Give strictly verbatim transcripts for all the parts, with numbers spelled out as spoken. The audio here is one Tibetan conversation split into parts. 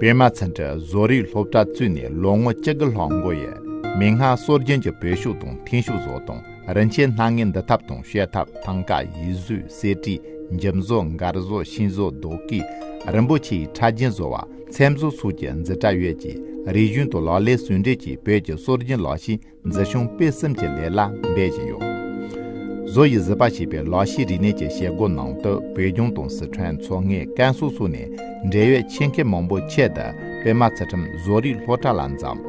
པདྨ་ཚུལ་ཁྲིམས་བཟོ་རིག་སློབ་གྲྭ་བཙུགས་ནས་ལོ་ངོ་བཅུ་དགུ་ལྷག་འགོར་ཡོད། མིག་སྔར་སྲོལ་རྒྱུན་གྱི་བོད་ཤོག་དང་མཐིང་ཤོག་བཟོ་སྟངས། རིན་ཆེན་སྣ་ལྔའི་འདུ་ཐབས་དང་བཤད་ཐབས། ཐང་ཀ། ཡིག་གཟུགས། གསེར་བྲིས། འཇིམ་བཟོ། མགར་བཟོ། ཤིང་བཟོ། རྡོ་བརྐོས། རིན་པོ་ཆེའི་ཕྲ་རྒྱན་བཟོ་བ། ཚེམ་བཟོ་སོགས་ཀྱི་འཛིན་གྲྭ་ཡོད་ཅིང་། རིག་གཞུང་དང་ལག་ལེན་ཟུང་འབྲེལ་གྱིས་བོད་ཀྱི་སྲོལ་རྒྱུན་ལག་ཤེས་འཛིན་སྐྱོང་སྤེལ་གསུམ་གྱི་ལས་ལ་འབད་བཞིན་ཡོད། བཟོ་ཡི་གཟི་འབར་ཞེས་པའི་ལག་ཤེས་རིག་གནས་ཀྱི་བྱེད་སྒོ་ནང་དུ་བོད་ལྗོངས་དང་སི་ཁྲོན། མཚོ་སྔོན། ཀན་སུའུ་སོགས་ནས་འབྲེལ་ཡོད་ཆེད་མཁས་མང་པོ་ཆེད་དུ་པདྨ་ཚུལ་ཁྲིམས་བཟོ་རིག་སློབ་གྲྭ་ལ་འཛོམས།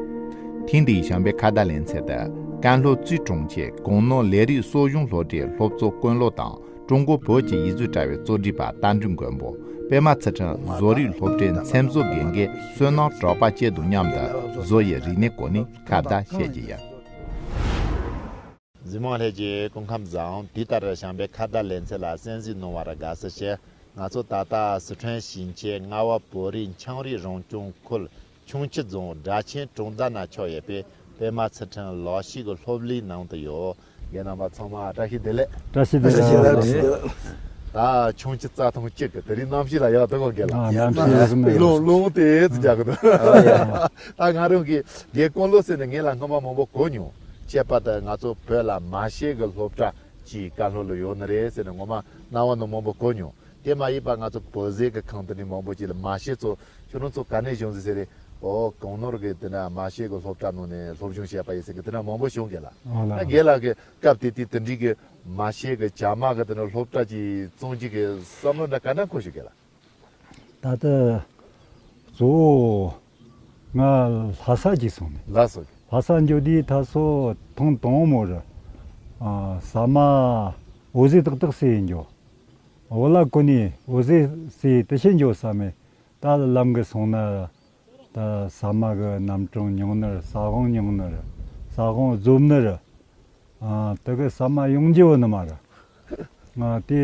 ཐེངས་འདིའི་བྱམས་པའི་ཁ་བརྡ་ལེ་ཚན་དུ་ཀན་ལྷོ་ཙུའུ་གྲོང་ཁྱེར་གུང་ནོར་ལས་རིགས་གསོ་སྦྱོང་སློབ་གྲྭའི་སློབ་གཙོ་ཀུན་ལེགས་དང་། ཀྲུང་གོ་བོད་ཀྱི་ཡིག་གཟུགས་དྲ་བའི་གཙོ་སྒྲིག་པ་རྟ་མགྲིན་མགོན་པོ། པདྨ་ཚུལ་ཁྲིམས་བཟོ་རིག་སློབ་གྲྭའི་ཚེམ་བཟོ་དགེ་རྒན་བསོད་ནམས་གྲགས་པ་བཅས་དང་མཉམ་དུ་བཟོ་ཡི་རིག་གནས་སྐོར་ནས་ཁ་བརྡ་བྱེད་ཀྱི་ཡོད། གཟིགས་མོ་ལྷན་རྒྱས་སྐུ་ཁམས་བཟང་། དེ་ལྟར་བྱམས་པའི་ཁ་བརྡ་ལེ་ཚན་ལ་གསན་གཟིགས་གནང་བར་དགའ་བསུ་ཞུ། ང་ཚོ་ད་ལྟ་སི་ཁྲོན་ཞིང་ཆེན་རྔ་བ་བོད་རིགས་ཆའང་རིགས་རང་སྐྱོང་ཁུལ་ཁྱུང་མཆུ་རྫོང་སྦྲ་ཆེན་གྲོང་རྡལ་ན་ཆགས་ཡོད་པའི་པདྨ་ཚུལ་ཁྲིམས་ལག་ཤེས་ཀྱི་སློབ་གླིང་ནང་དུ་ཡོད། རྒན་རྣམ་པ་ཚང་མ་བཀྲ་ཤིས་བདེ་ལེགས། བཀྲ་ཤིས་བདེ་ལེགས། བཀྲ་ཤིས་བདེ་ལེགས། ད་ཁྱུང་མཆུ་རྩྭ་ཐང་གཅིག་གི་དེ་རིང་གནམ་གཤིས་ལ་ཡག་འདུག་གོ། རྒན་ལགས། ཨ། གནམ་གཤིས་ཡག་གི་མེད། རླུང་རླུང་དེ་ཙི་རྒྱག་གི་འདུག། ཨ། ད་ང་རང་གི་རྒན་ཀུན་ལེགས་ཟེར་ནས་ངེད་ལ་སྔོན་མ་མང་པོ་གོ་མྱོང་། ཁྱད་པར་དུ་ང་ཚོ་བོད་ལ་མ་ཤེས་ཀྱི་སློབ་གྲྭ་ཅིག་ཀན་ལྷོ་ལ་ཡོད་ནི་རེད་ཟེར་ནས་ངོ་མ་རྣ་བ་ནང་མང་པོ་གོ་མྱོང་། དེ་མ་ཡིན་པ་ང་ཚོ་བོད་ཟས་ཀྱི་ཁང་དེ་འདྲ་མང་པོ་ཅིག་ལ་མ་ཤེས་ཚོ། ཁྱོད་རང་ཚོ་ག་ནས་བྱུང་ཟེར་ཟེར་རེད། ཨོ། གུང་ནོར་གྱི་དེ་འདྲ་མ་ཤེས་ཀྱི་སློབ་གྲྭ་ནང་ནས་སློབ་སྦྱོང་བྱས་པ་ཡིན་ཟེར་གི་དེ་འདྲ་མང་པོ་བྱུང་། རྒན་ལགས། ཨོ་ལགས། ད་རྒན་ལགས་ཀྱི་སྐབས་དེ་དུས་དེ་འདྲའི་གི་མ་ཤེས་ཀྱི་བྱ་མ་གི་དེ་འདྲ་སློབ་གྲྭ་ཅིག་བཙོང་རྒྱུ་གི་བསམ་བློ་འདྲ་ག་འདྲ་འཁོར་བྱུང་། རྒན་ལགས། ད་ལྟ་གཙོ་བོ་ང་ལྷ་ས་ཅིག་སོང་ནས། ལགས་སོ། ལྷ་ས་འགྱོ་དུས་ད་སོ་ཐེངས་དང་པོ་རེད། ཨ། ཟ་མ་འོ་ཟོས་ཏག་ཏག་ཟོས་འགྱོ། འོ་ལ་ཀུན་ནས་འོ་ཟོས་ཟོས་དེ་ཕྱིན་འགྱོ་ས་མེད། ད་ལམ་གི་སོང་ན་ད་ཟ་མ་གི་རྣམ་གྲངས་ཉུང་ནི་རེད། ཟ་ཁང་ཉུང་ནི་རེད། ཟ་ཁང་རྫོབ་ནི་རེད། ཨ། དེ་གི་ཟ་མ་ཡོང་རྒྱུ་བོ་ནི་མ་རེད། ང་དེ་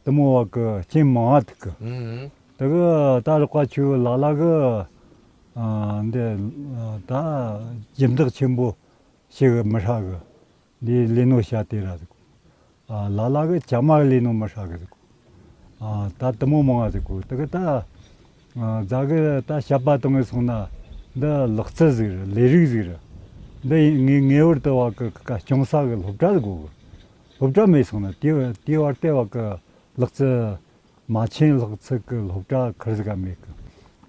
དེ་མོ་བ་གི་རྐྱེན་མང་བ་ཐུག་གི། ཨང་། དེ་གི་ད་རོགས་པ་ཆུ་ལ་ལ་གི། ཨ། འདི་ད་སྦྱིན་བདག་ཆེན་པོ་ཞིག་གི་མི་ཧྲ་གི། འདི་ལས་ནོ་བྱ་དེ་ར་ཟིག། ཨ། ལ་ལ་གི་ཅ་མ་གི་ལས་ནོ་མི་ཧྲ་གི་ཟིག། ཨ། ད་དེ་མོ་མང་བ་ཟིག་གོ། དེ་གི་ད། ཨ། རྫ་གི་ད་བཤད་པ་དང་གི་སོང་ན་འདི་ལག་རྩལ་ཟིག་རེད། ལས་རིགས་ཟིག་རེད། འདི་ངེས་ངེས་པར་དུ་བ་གི་ཀ་སྐྱོང་ས་གི་སློབ་གྲྭ་ཟིག་དགོས་གི། སློབ་གྲྭ་མེད་སོང་ན་དེ་དེ་བར་དེ་བ་གི་ལག་རྩལ། མ་བྱན་ལག་རྩལ་གི་སློབ་གྲྭ་ཁུར་ཟིག་ག་མེད་གི།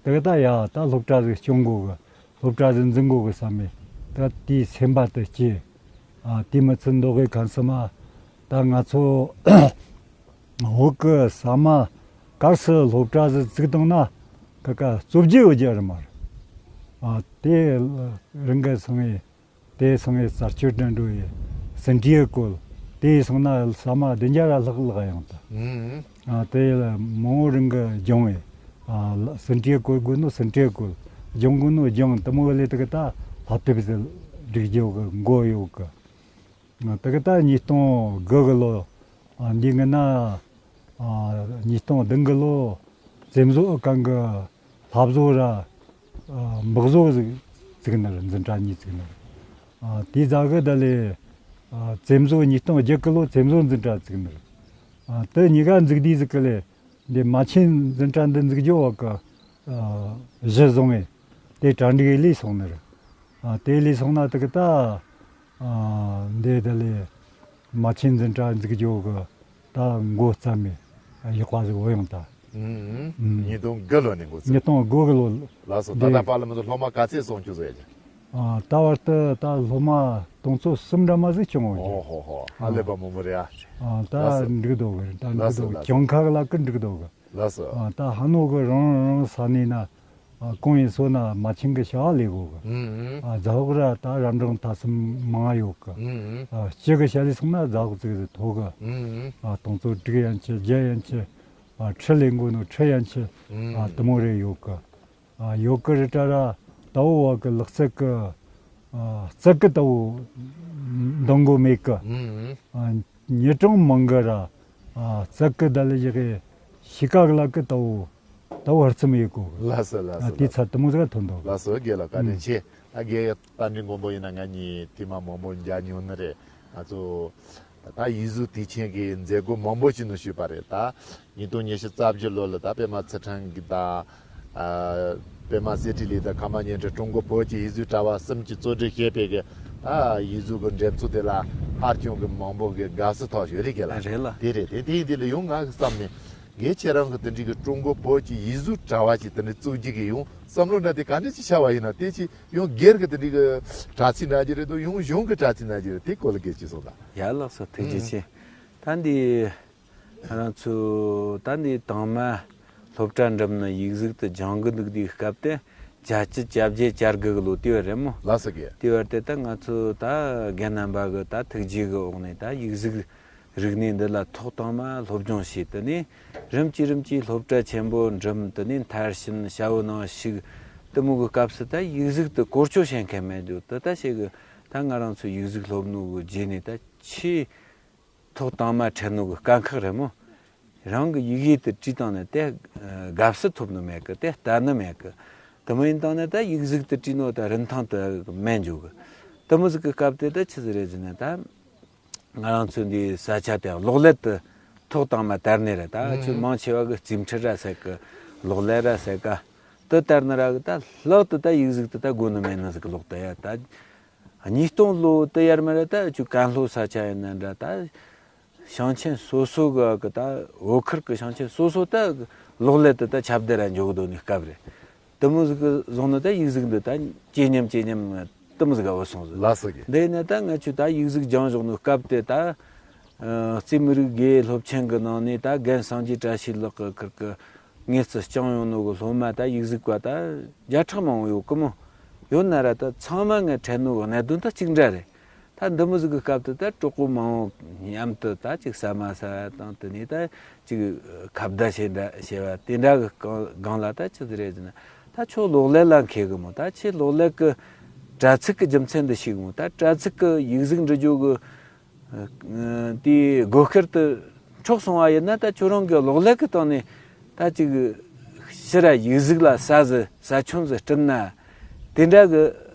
དེ་གི་ད་ཡ་ད་སློབ་གྲྭ་ཟིག་སྐྱོང་དགོས་གི། སློབ་གྲྭ་ཟིག་འཛིན་དགོས་གི་བསམ་མེད། ད་དེའི་སེམས་པ་དེ་སྐྱེས། ཨ། དེ་མི་ཚད་མདོ་དབུས་ཁམས་གསུམ་མ། ད་ང་ཚོ་བོད་གི་ས་མ་གར་སི་སློབ་གྲྭ་ཟིག་བཙུགས་བཏང་ན་ཀ་ཀ་རྩོད་རྒྱུ་ཡོད་རྒྱུ་རེད་མ་རེད། ཨ། དེ་རིང་གི་སང་ངེ་དེ་སང་ངེ་རྩར་ཆོས་དྲན་འགྲོ་ཡི་སིན་ཏྲིའི་སྐོར། དེ་སོང་ན་ས་མ་བདུན་བརྒྱ་ར་ལྷག་ལྷག་ཡོང་ད། ཨང་། ཨ། དེ་ལ་མང་བོ་རིང་གི་སྦྱོང་བས། ཨ། སིན་ཏྲིའི་སྐོར་དགོས་ནོ་སིན་ཏྲིའི་སྐོར། སྦྱོང་དགོས་ནོ་སྦྱོང་། དེ་མོ་ལས་དེ་གི་ད་ལྷ་དེབ་ཟིག་སྒྲིག་རྒྱུ་གི་མགོ་ཡོད་གི། དེ་གི་ད་ཉིས་སྟོང་དགུ་གི་ལོ། ཨ། འདི་ངི་ན། ཨ། ཉིས་སྟོང་བདུན་གི་ལོ། བཙན་བཟོ་ཨུ་ཁང་གི་ལྷ་བཟོ་ར། ཨ། འབག་བཟོ་ཟིག་བཙུགས་ནི་རེད། འཛིན་གྲྭ་གཉིས་བཙུགས་ནི་རེད། ཨ། དེའི་རྗེས་གི་ད་ལས། ཨ། བཙན་བཟོ་ཉིས་སྟོང་བརྒྱད་གི་ལོ་བཙན་བཟོ་འཛིན་གྲྭ་བཙུགས་ནི་རེད། ཨ། དེ་གཉིས་ཀ་འཛུགས་དུས་ཟིག་གི་ལས། འདི་མ་བྱན་འཛིན་གྲྭ་འདི་འཛུགས་རྒྱུ་བ་གི། ཨ། གཞི་བཟུང་བས། དེ་གྲ་སྒྲིག་ལས་སོང་ནི་རེད། ཨ། དེ་ལས་སོང་ན་དེ་གི་ད། ཨ། འདི་ད་ལས་མ་བྱན་འཛིན་གྲྭ་འཛུགས་རྒྱུ་གི་ད་འགོ་བརྩམས་མེད་ཡག་པ་ཟིག་བུད་ཡོང་ད། ཨང་། ཨང་། ཉིས་སྟོང་དགུ་ལོ་ནས་འགོ་བརྩམས། ཉིས་སྟོང་དགུ་གི་ལོ། ལགས་སོ། ད་ལྟ་བར་ལ་མི་ཚོ་སློབ་མ་ག་ཚད་སོང་ཆུག་ཟེར་ཡ། ཨ། ད་བར་དུ་ད་སློབ་མ་སྟོང་ཚོ་གསུམ་འདྲ་མ་ཟིག་བྱུང་ཡོད་ཀྱི། ཨོ་ཧོ་ཧོ། ཧ་ལས་པ་མང་པོ་རེད་ཨ། ཨ། ད། ལགས་སོ། འགྲིག་འདུག་གི། ད་འགྲིག་ལགས་སོ། འདུག། ལགས་སོ། གྱོང་ཁ་གི་ལ་ཀི་འགྲིག་འདུག་གི། ལགས་སོ། ཨ། ད་ཧ་ནོ་གི་རང་རང་ས་གནས་ན། ཨ། གང་ཡིན་སོང་ན་མ་བྱན་གི་བྱ་བ་ལས་དགོས་གི། ཨང་། ཨ། རྫ་འོག་ར་ད་རབ་འབྲིང་ཐ་གསུམ་མང་ཡོད་གི། ཨང་། ཨ། སྤྱི་གི་བྱ་ལས་སོང་ན་རྫ་འོག་ཙིག་ཟིག་མཐོ་གི། ཨང་། ཨ། སྟོང་ཚོ་དྲུག་ཡན་ཆད་བརྒྱད་ཡན་ཆད། ཨ། ཁྲི་ལས་འགོ་ནོ་ཁྲི་ཡན་ཆད། ཨང་། ཨ། དེ་མོ་རེ་ཡོད་གི། ཨ། ཡོད་གི་རེད་ད་ར། ད་བོ་བ་གི་ལག་རྩལ་གི། ཨ། རྩལ་གི་ད་བོ་འདང་གོ་མེད་གི། ཨང་། ཨ། མྱི་གྲངས་མང་གི་ར། ཨ། རྩལ་གི་ད་ལས་ཡི་གེ་ཤི་ཀ་གི་ལ་གི་ད་བོ་ད་བོ་ཧར་ཙམ་ཡོད་གོ། ལགས་སོ་ལགས་སོ། ཨ། དེ་ལགས་སོ། ཚ་དེ་མོ་ཟིག་ཐོན་འདུག། ལགས་སོ། རྒན་ལགས་བཀའ་དྲིན་ཆེ། ཨ། རྒན་རྟ་མགྲིན་མགོན་པོ་ཡིན་ན་ང་གཉིས་ཐེངས་མ་མང་པོ་མཇལ་མྱོང་ནི་རེད། ང་ཚོ་ད་ཡིག་གཟུགས་དུས་ཆེན་གྱི་མཛད་སྒོ་མང་པོ་ཞིག་ནང་ཞུགས་པ་རེད་ད། ཉིས་སྟོང་ཉི་ཤུ་རྩ་བཞི་ལོ་ལ་ད་པདྨ་ཚུལ་ཁྲིམས་ཀྱི་ད་ ཨ། པད་མ་གསེར་བྲིས་ལགས་དང་ཁ་མ་ཉིན་དྲི་ཀྲུང་གོ་བོད་ཀྱི་ཡིག་གཟུགས་དྲ་བ་གསུམ་གྱིས་གཙོ་སྒྲིག་བྱས་པའི་གི་ཨ་ཡིག་གཟུགས་ཀྱི་འགྲེམས་ཚོགས་དེ་ལ་ཧ་ཅང་གི་མང་པོ་གི་དགའ་བསུ་ཐོབ་ཡོད་རེད་གི་ལ། རེད་ལ། དེ་རེད། དེ་དེ་ཡིན་དུས་ལ་ཡང་ང་གི་བསམ་ནས་ངས་ཁྱེད་རང་གི་དེ་འདྲའི་གི་ཀྲུང་གོ་བོད་ཀྱི་ཡིག་གཟུགས་དྲ་བ་ཅིག་དེ་འདྲ་བཙུགས་རྒྱུ་གི་ཡང་བསམ་བློ་འདྲ་དེ་ག་འདྲ་ཅིག་ཤར་བ་ཡིན་ན། དེ་ཅིག་ཡང་སྒེར་གི་དེ་འདྲའི་གི་དྲ་ཚིགས་འདྲ་ཅིག་རེད་དོ། ཡང་གཞུང་གི་དྲ་ཚིགས་འདྲ་ཅིག་རེད། དེ་སྐོར་ལ་སྐད་ཆ་གསུངས་དང་། ཡ་ལགས་སོ། ཐུགས་རྗེ་ཆེ། ད་འདི། ང་རང་ཚོ་ད་འདི་དང་མ་སློབ་གྲྭ་འགྲིམས་ནས་ཡིག་གཟུགས་དེ་སྦྱང་གི་འདུག་དུས་སྐབས་དེ་བརྒྱད་ཅུ་གྱ་བརྒྱད་གྱ་དགུ་གི་ལོ་དེ་བར་རེད་མོ། ལགས་སོ་གི། དེ་བར་དེ་ད་ང་ཚོ་ད་རྒན་རྣམ་པ་གི་ད་ཐུགས་རྗེ་གི་འོག་ནས་ད་ཡིག་གཟུགས་རིག་གནས་འདི་ལ་ཐོག་དང་མ་སློབ་སྦྱོང་བྱས། དེ་ནས་རིམ་གྱིས་རིམ་གྱིས་སློབ་གྲྭ་ཆེན་པོ་འགྲིམས། དེ་ནས་མཐར་ཕྱིན་ཞྭ་བོ་ནང་ཞུགས། དེ་མོ་གི་སྐབས་སུ་ད་ཡིག་གཟུགས་དེ་བཀོལ་སྤྱོད་བྱེད་མཁན་མེད་འདུག་དེ་ད་ཞིག་གི་ད་ང་རང་ཚོ་ཡིག་གཟུགས་སློབ་ནོ་གི་རྗེས་ནས་ད་ཆེས་ཐོག་དང་མ་ཁྲིད་ནོ་གི་དཀའ་ཁག་རེད་མོ། རང་གི་ཡི་གེ་དེ་བྲིས་བཏང་ནས་དེ་དགའ་བསུ་ཐོབ་ནི་མེད་གི། དེ་ལྟ་ནི་མེད་གི། དེ་མོ་ཡིན་བཏང་ནས་ད་ཡིག་གཟུགས་དེ་བྲིས་ནོ་ད་རིན་ཐང་དེ་མེད་འཇུག་གི། དེ་མོ་ཟིག་གི་སྐབས་དེ་ད་ཆི་ཟིག་རེད་ཟེར་ན། ད་ང་རང་ཚོ་འདི་ས་ཆ་དེ་གློག་ཀླད་དེ་ཐོག་དང་མ་དར་ནི་རེད། ད་ཨ་ཆུ་མང་ཆེ་བ་གི་རྩིས་འཕྲུལ་ར་ཟེར་གི། གློག་ཀླད་ར་ཟེར་ག་དེ་དར་ནི་ར་གི། ད་ལྷག་ཏུ་ད་ཡིག་གཟུགས་དེ་ད་དགོས་ནི་མེད་ནི་ཟིག་གི་ལོག་ད་ཡ། ད་ཉིས་སྟོང་ལོ་དེ་ཡར་མར་ད་ཅིག་ཀན་ལྷོ་ས་ཆ་ཡིན་ན་འདྲ། ད་ཞིང་ཆེན་སོ་སོ་གི་གི་ད་བོད་ཁུལ་གི་ཞིང་ཆེན་སོ་སོ་ད་གློག་ཀླད་དེ་ད་ཁྱབ་གདལ་ར་འཇོག་དོ་ནི་སྐབས་རེད། དེ་མོ་ཟིག་གི་བཟུང་ནི་ད་ཡིག་གཟུགས་འདི་ད་ཇེ་ཉམས་ཇེ་ཉམས་དེ་མོ་ཟིག་ག་བུད་སོང་ཟིག། ལགས་སོ་གི། འདི་ནི་ད་ང་ཆུ་ད་ཡིག་གཟུགས་སྦྱང་བཞག་ནི་སྐབས་དེ་ད་ཨ་རྩིས་མི་རིགས་དགེ་སློབ་ཆེན་གི་ནང་ནས་ད་རྒན་སངས་རྒྱས་བཀྲ་ཤིས་ལགས་གི་ཁུར་གི། ངས་ཚུར་སྦྱངས་ཡོང་ནོ་གི་སློབ་མ་ད་ཡིག་གཟུགས་པ་ད་བརྒྱ་ཕྲག་མང་བོ་ཡོད་གི་མོ། ཡོད་ན་ར་ད་ཚང་མ་ངས་ཁྲིད་ནོ་གི་གནད་དོན་ད་གཅིག་འདྲ་རེད། ད་འདི་མོ་ཟིག་གི་སྐབས་དུ་ད་གྲོགས་པོ་མང་བོ་མཉམ་དུ་ད་ཅིག་ཟ་མ་ཟ་དང་། དེ་ནས་ད་ཅིག་ཁ་བརྡ་བྱེད་འདྲ་བྱེད་པ་དེ་འདྲ་གི་སྒང་ལ་ད་ཆི་ཟིག་རེད་ཟེར་ན། ད་ཁྱོད་གློག་ཀླད་ལ་མཁས་གི་མོ། ད་ཁྱེད་གློག་ཀླད་གི་དྲ་ཚིགས་གི་རྒྱུ་མཚན་འདི་ཤེས་གི་མོ། ད་དྲ་ཚིགས་གི་ཡིག་གཟུགས་འབྲི་རྒྱུ་གི་དེའི་སྒོ་ཁར་དུ་འཕྲོག་སོང་བ་ཡིན་ན། ད་ཁྱོད་རང་གི་གློག་ཀླད་ཀྱི་སྟེང་ནས་ད་ཅིག་ཕྱིར་ར་ཡིག་གཟུགས་ལ་ས་ཟིག་ས་ཆུང་ཟིག་བསྐྲུན་ན། དེ་འདྲ་གི་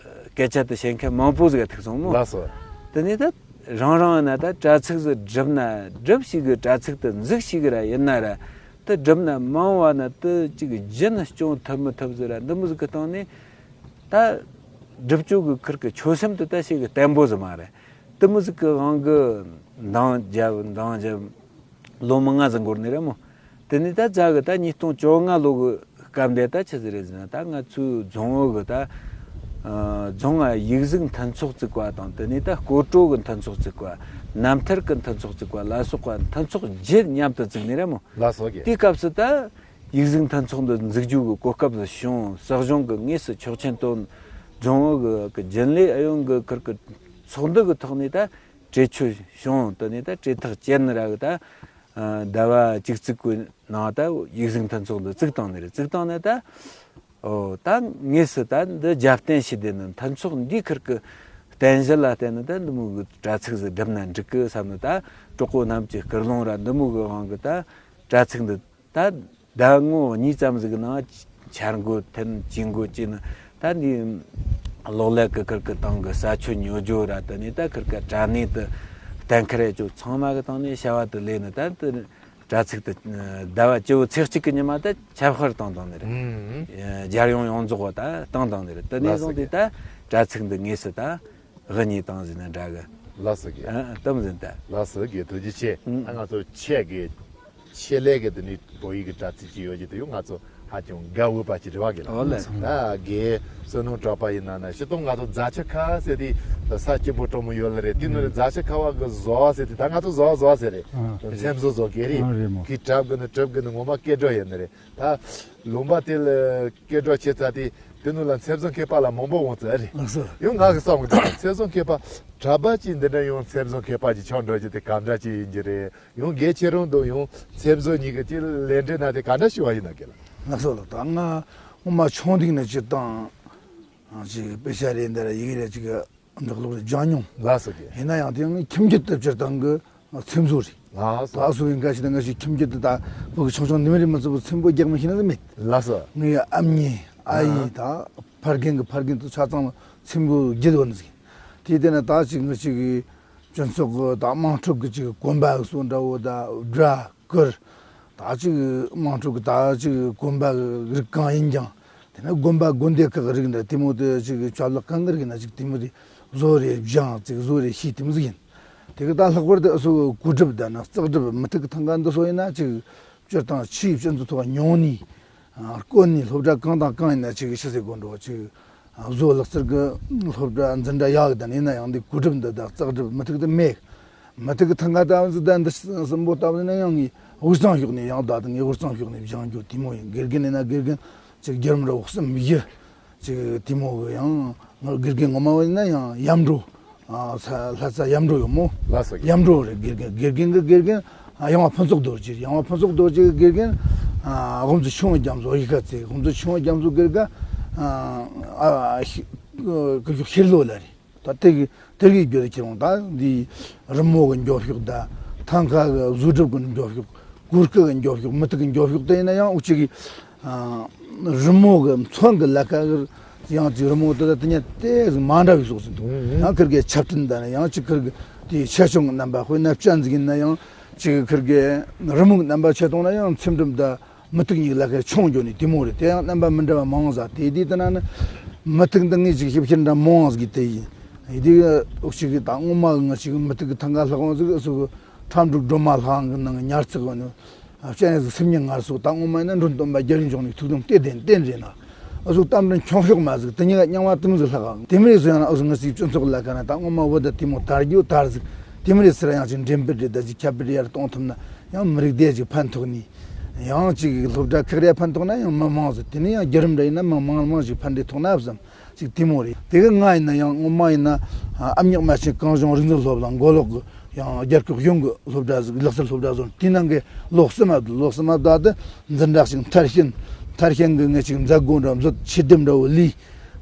སྐད་ཆ་དེ་བཤད་མཁན་མང་པོ་ཟིག་ཐུག་སོང་མོ། ལགས་སོ། དེ་ནས་ད་རང་རང་ན་ད་དྲ་ཚིགས་ཟིག་སྒྲུབ་ན་སྒྲུབ་ཤེས་གི། དྲ་ཚིགས་དེ་འཛུགས་ཤེས་གི་ར་ཡིན་ན་ར། དེ་སྒྲུབ་ན་མང་བ་ན་དེ་ཅིག་རྒྱུན་སྐྱོང་ཐུབ་མི་ཐུབ་ཟིག་ར། འདི་མོ་ཟིག་གི་སྟེང་ནས་ད་སྒྲུབ་སྤྱོད་གི་ཁུར་གི་ཆོད་སེམས་དེ་ད་ཞིག་གི་བརྟན་པོ་ཟིག་མ་རེད། དེ་མོ་ཟིག་གི་དབང་གིས་འདང་བརྒྱབ་འདང་བརྒྱབ། ལོ་མང་ང་ཟིག་འགོར་ནི་རེད་མོ། དེ་ནས་ད་རྫ་གི་ད་ཉིས་སྟོང་བཅོ་ལྔ་ལོ་གི་སྐབས་འདི་ད་ཆི་ཟིག་རེད་ཟེར་ན། ད་ང་ཚོའི་རྫོང་བོད་གི་ད་ཨ་རྫོང་ང་ཡིག་གཟུགས་མཐུན་ཚོགས་བཙུགས་པ་དང་། དེ་ནས་ད་སྐོར་བྲོ་གི་མཐུན་ཚོགས་བཙུགས་པ། རྣམ་ཐར་གི་མཐུན་ཚོགས་བཙུགས་པ་ལ་སོགས་པ་མཐུན་ཚོགས་བརྒྱད་མཉམ་དུ་བཙུགས་ནི་རེད་མོ། ལགས་སོ་གི། དེའི་སྐབས་སུ་ད་ཡིག་གཟུགས་མཐུན་ཚོགས་འདི་འཛུགས་རྒྱུ་གི་གོ་སྐབས་ལ་བྱུང་། སྲིད་གཞུང་གི་དངོས་སུ་ཆོག་མཆན་བཏོན། རྫོང་བོད་གི་གི་རྒྱུན་ལས་ཨུ་ཡོན་གི་ཁུར་གི་ཚོགས་འདུ་གི་ཐོག་ནས་ད་གྲོས་ཆོད་བྱུང་། དེ་ནས་ད་གྲོས་ཐག་བཅད་ནི་ར་གི་ད་ཟླ་བ་གཅིག་ཙིག་གི་ནང་ད་ཡིག་གཟུགས་མཐུན་ཚོགས་འདི་བཙུགས་བཏང་ནི་རེད། བཙུགས་བཏང་ནས་ད་ཨོ་ད་དངོས་སུ་ད་འདི་རྒྱབ་རྟེན་བྱས་དེ་ནི་མཐུན་ཚོགས་འདིའི་ཁུར་གི་རྟེན་གཞི་ལ་བརྟེན་ནས་ད་འདི་མོ་གི་དྲ་ཚིགས་ཟིག་སྒྲུབ་ན་འགྲིག་གི་བསམ་ནས། ད་གྲོགས་པོ་རྣམས་ཀྱི་སྐུལ་སློང་ར་འདི་མོ་གི་དབང་གིས་ད་དྲ་ཚིགས་འདི་ད་ཟླ་ངོ་གཉིས་ཙམ་ཟིག་གི་ནང་འཆར་འགོད་འཐེན། ཇུས་འགོད་བྱས་ནས་ད་འདི་གློག་ཀླད་ཀྱི་ཁུར་གི་སྟེང་གི་ས་ཆུ་ཉོ་རྒྱུ་ར། དེ་ནས་ད་ཁུར་གི་དྲ་གནས་དེ་གཏན་འཁེལ་རེ་ཅོ་ཚང་མ་གི་སྟེང་ནས་བྱ་བ་དེ་ལས་ནས་ད་དེ་དྲ་ཚིགས་དེ་ཟླ་བ་བཅུ་བོ་ཚེས་གཅིག་གི་ཉི་མ་ད་ཁྱབ་སྤེལ་བཏང་བཏང་ནི་རེད། ཨུམ། རྒྱལ་ཡོངས་ཡོངས་རྫོགས་པ་ད་བཏང་བཏང་ནི་རེད། དེ་ནས་ལགས་སོ་བཟུང་སྟེ་གི། ད་དྲ་ཚིགས་འདི་དངོས་སུ་ད་དབུ་བརྙེས་བཏང་ཟིན་ན་འདྲ་གི། ལགས་སོ་གི། ཨ་ཨ་གཏམ་ཟིན་ད། ལགས་སོ་གི། ཐུགས་རྗེ་ཆེ། ཨུམ། ད་ང་ཚོ་ཆེད་ཀྱི་ཆེད་ལས་ཀྱི་དེ་ནི་བོད་ཡིག་གི་དྲ་ཚིགས་ཅིག་ཡོད་ཀྱི། དེ་ཡང་ང་ཚོ་ཧ་ཅང་དགའ་འོས་པ་ཅིག་རེད་བ་གི་ལ། ཨོ་ལེ། ད་དགེ་བསོད་ནམས་གྲགས་པ་ཡིན་ན་ན་སྤྱིར་བཏང་ང་ཚོ་རྫ་ཆུ་ཁ་ཟེར་དེ་ས་སྐྱིད་པོ་གྲོགས་མོ་ཡོད་ལ་རེད། དེ་ནི་རྫ་ཆུ་ཁ་བ་གི་བཟོ་བ་ཟེར་དེ། ད་ང་ཚོ་བཟོ་བ་བཟོ་བ་ཟེར་རེད། ཨ་རེད། མཚན་བཟོ་བཟོ་གི་རེད། ཨ་རེད་མོ། གི་གྲབས་གི་ནི་གྲབས་གི་ནི་ངོ་མ་སྐད་སྒྲོག་ཡིན་ནི་རེད། ད་ལུང་པ་དེ་ལ་སྐད་སྒྲོག་བྱེད་ཚ་དེ་དེ་ནུ་ལ་མཚན་བཟང་མཁས་པ་ལ་མང་པོ་འོང་ཚ་རེད། ལགས་སོ། ཡང་ང་གི་བསམ་གི་འདུག་མཚན་བཟང་མཁས་པ་གྲྭ་པ་ཅིག་འདི་འདྲ་ཡང་མཚན་བཟང་མཁས་པ་ཅིག་ཆགས་འགྲོ་རྒྱུ་དེ་ག་འདྲ་ཅིག་ཡིན་གྱི་རེད། ཡང་དགེ་ཁྱེད་རང་དང་ཡང་མཚན་བཟང་གཉིས་ཀྱི་ཅིག་ལས་འབྲེལ་ན་དེ་ག་འདྲ་ཞུ་བ་ཡིན་ན་གི་ལ། ལགས་སོ་ལགས། ད་ང་ངོ་མ་ཆུང་དུས་ནས་ཅིག་དང་ཅིག་དཔེ་ཆ་རེད་འདི་ར་ཡི་གེ་རེད་ཅིག་འདི་ཀློག་རེ་སྦྱང་མྱོང་། ལགས་སོ་གི། ཡིན་ན་ཡང་དེ་ངའི་ཁྱིམ་རྒྱུད་དེ་སྤྱིར་བཏང་གི་མཚན་བཟང་རེད། ལགས་སོ། ད་སུ་ཡིན་ག་ཞིག་ད་ང་ཞིག་ཁྱིམ་རྒྱུད་དེ་ད་བུ་གི་ཆུང་ཆུང་ནི་མི་རེད་མ་ཚོ་བུ་མཚན་པོ་རྒྱག་མི་ཤེས་ན་ཟིག་མེད། ལགས་སོ། ངའི་ཨ་མྱེས་ཨ་ཡེ་ད་ཕ་རྒན་གི་ཕ་རྒན་དུ་ཆ་ཚང་མཚན་པོ་རྒྱུད་བོ་ནི་ཟིག་དེ་དེ་ན་ད་ཅིག་ང་ཞིག་གི་སྤྱི་ཚོགས་གི་ད་དམངས་ཁྲོད་གི་ཅིག་གོམ་པ་གི་སོ་འདྲ་བོ་ད་སྒྲ་གུར་ད་ཅིག་དམངས་ཁྲོད་གི་ད་ཅིག་གོམ་པ་གི་རིགས་གང་ཡིན་ཀྱང་། དེ་ནས་དགོན་པ་དགོན་སྡེ་ཁག་གི་རིགས་འདྲ་དེ་མོ་དེ་ཅིག་ཆ་ལག་གང་གི་རིགས་ན་ཅིག་དེ་མོ་དེ་བཟོ་རེ་སྦྱང་ཅིག་བཟོ་རེ་ཤེས་དེ་མོ་ཟིག་ཡིན། དེ་གི་ད་ལྷག་པར་དུ་ཨུ་ཚུགས་གོས་སྒྲུབ་དང་ན་ལྕགས་སྒྲུབ་མུ་ཏིག་གི་ཐང་ག་འདི་ཚོ་ཡིན་ན་ཅིག་སྤྱིར་བཏང་ཆོས་སྤྱི་ཚོགས་ཐོག་ཉུང་ནས་བཀོལ་ནས་སློབ་གྲྭ་གང་དང་གང་ཡིན་ན་ཅིག་ཤི་སེ་དགོན་འགྲོ་ཅིག་བཟོ་ལག་རྩལ་གི་སློབ་གྲྭ་འཛིན་གྲྭ་ཡག་གི་དང་ཡིན་ན་ཡང་འདི་གོས་སྒྲུབ་འདི་དང་ལྕགས་སྒྲུབ་མུ་ཏིག་འདི་མེད། མུ་ཏིག་གི་ཐང་ག་ལྟ་བུ་ཟིག་ད་འདི་གསུམ་པོ་ལྟ་བུ་ན་ཡང་ངས་དབུས་གཙང་ཕྱོགས་ནས་ཡང་ད་ད་ངས་དབུས་གཙང་ཕྱོགས་ནས་སྦྱང་རྒྱུ་དེ་མོ་ཡིན། དགེ་རྒན་ཡིན་ན་དགེ་རྒན་ཅིག་རྒྱལ་རམ་ར་བོ་གསུམ་བཞི་ཅིག་དེ་མོ་གི་ཡང་ང་དགེ་རྒན་ངོ་མ་བ་ཡིན་ན་ཡང་ཡམ་འགྲོ། ཨ་ས་ལྷ་ས་ཡམ་འགྲོ་ཡོད་མོ། ལགས་སོ། ཡམ་འགྲོ་རེད། དགེ་རྒན་དགེ་རྒན་གི་དགེ་རྒན་ཨ་ཡང་བ་ཕུན་ཚོགས་རྡོ་རྗེ་རེད། ཡང་བ་ཕུན་ཚོགས་རྡོ་རྗེ་གི་དགེ་རྒན་ཨ་དབུ་མཛད་ཆུང་བ་རྒྱ་མཚོ་ཡི་ཁ་ཚེ་དབུ་མཛད་ཆུང་བ་རྒྱ་མཚོ་དགེ་རྒན་ཨ་ཨ་ཤི་ཀུ་ཤུ་ཤེར་ལོ་ལ་རེད། ད་དེ་གི་དེ་གི་རྒྱུ་ཁྱེར་འོང་ད་འདི་རི་མོ་གི་འགྱོ་ཕྱོགས་ད་ཐང་ག་གི་བཟོ་སྒྲུབ་གི་འགྱོ་ཕྱོགས་གོས་སྐུ་གི་འགྱོ་ཕྱོགས་མུ་ཏིག་གི་འགྱོ་ཕྱོགས་དེ་ཡིན་ན་ཡང་འུ་ཅག་གི་ཨ་རི་མོ་གི་མཚོན་གི་ལ་ཁ་གི་ཡང་ཅིག་རི་མོ་དེ་ད་དེ་ཉིད་དེ་ཟིག་མ་འདྲ་བའི་བཟོ་ཟིན་འདུག་ཡང་ཁིར་གི་ཆབ་ཏིན་ད་ནི་ཡང་ཅིག་ཁིར་གི་དེ་ཆེ་ཆུང་གི་རྣམ་པ་དཔེར་ན་སྤྱན་ཟིག་ཡིན་ན་ཡང་ཅིག་ཁིར་གི་རི་མོ་གི་རྣམ་པ་ཆེ་གཏོང་ན་ཡང་ཚེམ་དྲུམ་ད། མུ་ཏིག་གཉིས་ལ་ཁ་ཆུང་འགྱོ་ནི་དེ་མོ་རེད། དེ་ཡང་རྣམ་པ་མི་འདྲ་བ་མང་ཟ་དེ་དེ་ལྟ་ན་ནི་མུ་ཏིག་འདི་ངས་ཅིག་ཞིབ་བཤེར་འདྲ་མང་ཟིག་དེ་ཡིན། དེ་འུ་ཅག་གི་ད་སྔོན་མ་ང་ཅིག་མུ་ཏིག་གི་ཐང་ག་ལྷག་འོང་ཟིག་སུ་ཁྲ་འབྲུག་སྒྲོལ་མ་ལྷ་ཁང་གི་ནང་ཉར་ཚགས་འོང་ནི་སྤྱན་ཟིག་སེམས་ཉིད་ངར་སོགས་ད་སྔོན་མ་ཡིན་ན་འགྲོ་སྟོན་པ་རྒྱ་རིགས་འབྱུང་ནི་ཐུགས་དམ་གཏེར་ལྡན་རྟེན་རེད་ན། འུ་ཟུག་གཏམ་འདྲ་འཁྱོངས་ཤོག་མ་ཟིག་དེ་གཉིས་ཀ་རྙིང་བ་དུམ་ཟིག་ལྷག་ག་དེ་མི་རེད་ཟེར་ཡང་ན་འུ་ཟུག་ང་ཟིག་སྤྱི་ཚོགས་ལ་ཁ་ན་ད་སྔོན་མ་བོད་ད་དེ་མོ་དར་རྒྱུ་དར་ཟིག་དེ་མི་རེད་ཟེར་ཡང་ཅིག་འགྲེམས་སྤེལ་རེད་ད་ཅིག་ཁྱབ་སྤེལ་ཡར་གཏོང་ཐུབ་ན། ཡང་མི་རིགས་དེ་ཅིག་ཕན་ཐོགས་ནི། ཡང་ཅིག་སློབ་གྲྭ་ཁག་རེ་ཕན་ཐོགས་ན་ཡང་མི་མང་ཟིག་དེ་ནས་ཡང་བརྒྱུད་རིམ་འདྲ་ཡིན་ན་མི་མང་མང་ཞིག་ཕན་འབྲས་ཐོགས་ན་བསམ་ཅིག་དེ་མོ་རེད། དེ་གི་ང་ཡིན་ན་ཡང་སྔོན་མ་ཡིན་ན་ཨ་མྱེས་རྨ་ཆེན་གངས་ལྗོངས་རིག་འཛིན་སློབ་གླིང་མགོ་ལོག་གི་ཡང་རྒྱལ་ཁབ་གཞུང་གི་སློབ་གྲྭ་ཟིག་ལག་རྩལ་སློབ་གྲྭ་ཟོར་དེའི་ནང་གི་ལོ་གསུམ་མ་ལོ་གསུམ་མ་ད་དེ་འཛིན་གྲྭ་ཞིག་མཐར་ཕྱིན། མཐར་ཕྱིན་གི་ངས་ཅིག་མཛད་སྒོ་འདྲ་མཛད་ཆེ་བསྟན་འདྲ་བོ་ལས།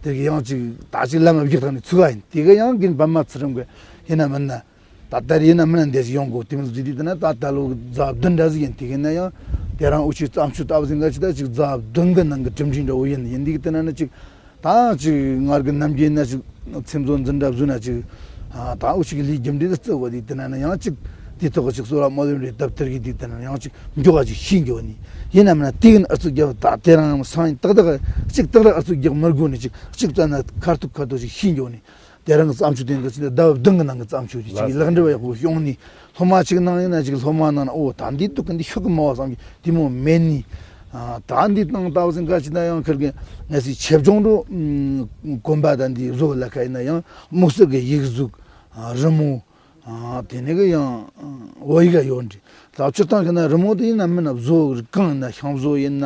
དེ་གི་ཡང་ཅིག་ད་ཅིག་ལམ་བཞག་ཐང་ནས་ཚུགས་པ་ཡིན། དེ་གི་ཡང་རྒན་པདྨ་ཚུལ་ཁྲིམས་གི་ཡིན་ན་མིན་ན། ད་ལྟར་ཡིན་ན་མིན་ན་འདས་ཤིག་ཡོང་དགོས་དེ་མོ་ཟིག་དེ་ན་ད་ད་ལོ་རྫ་བདུན་འདྲ་ཟིག་ཡིན། དེ་གི་ན་ཡང་དེ་རང་འུ་ཆོའི་བརྩམས་ཆོས་ལྟ་བུ་ཟིག་འགའ་ཅིག་ད་ཅིག་རྫ་བདུན་གི་ནང་གི་གྲུབ་འབྲས་འདྲ་བོ་ཡིན། ཡིན་དེ་གི་དེ་ན་ན་ཅིག་ད་ཅིག་ངར་གི་ནམ་རྒྱུན་ན་ཅིག་ཚེམ་བཟོ་འཛིན་གྲྭ་བཟོས་ན་ཅིག་ད་འུ་ཆོ་གི་ལས་རྒྱུ་འབྲས་ཟིག་བརྩི་བ་དེ་དེ་ན་ན་ཡང་ཅིག་དེ་ཐོག་གི་ཅིག་གསོ་བ་སྨོན་ལམ་རེ་བཏབ་དེར་གི་དེ་དེ་ན་ན་ཡང་ཅིག་མགྱོགས་པ་ཅིག་ཤེས་འགྱོ་ནི་ཡིན་ན་མིན་ན་དེ་གི་ན་ཨུ་ཚུགས་རྒྱབ་ད་དེ་རང་སང་ཡིན་ཏག་ཏག་ཅིག་ཏག་ཏག་ཨུ་ཚུགས་རྒྱག་མི་དགོས་ནི་ཅིག་གཅིག་ཙམ་ན་ཁ་ཐུག་ཁ་ཐུག་ཅིག་ཤེས་འགྱོ་ནི། དེ་རིང་གི་བརྩམས་ཆོས་དེ་འདི་ཅི་ཟླ་བ་བདུན་གི་ནང་གི་བརྩམས་ཆོས་རེད། ཅིག་ལག་འབྲེལ་བ་ཡག་པོ་བྱུང་ནས་སློབ་མ་ཅིག་ནང་ཡིན་ན་ཅིག་སློབ་མ་ནང་ན་ཨོ་ད་འདི་འདུག་གི་འདི་ཤོག་གི་མ་བ་བསམ་གི་དེ་མོ་མེད་ནི། ད་འདི་སྟངས་ལྟ་བུ་ཟིན་ག་ཅི་ན་ཡང་ཁིར་གི་ངས་སི་ཆེ་བྱུང་རུ་གོམ་པ་ད་འདི་བཟོ་ལ་ཁ་ཡིན་ན་ཡང་དམིགས་བསལ་གི་ཡིག་གཟུགས་རི་མོ། ཨ་དེ་ནས་གི་ཡང་ཨ་བོད་ཡིག་ཡོད་འདྲི། ད་སྤྱིར་བཏང་གི་ན་རི་མོ་དེ་ཡིན་ན་མིན་ན་བཟོ་གང་ཡིན་ན་ཤིང་བཟོ་ཡིན་ན་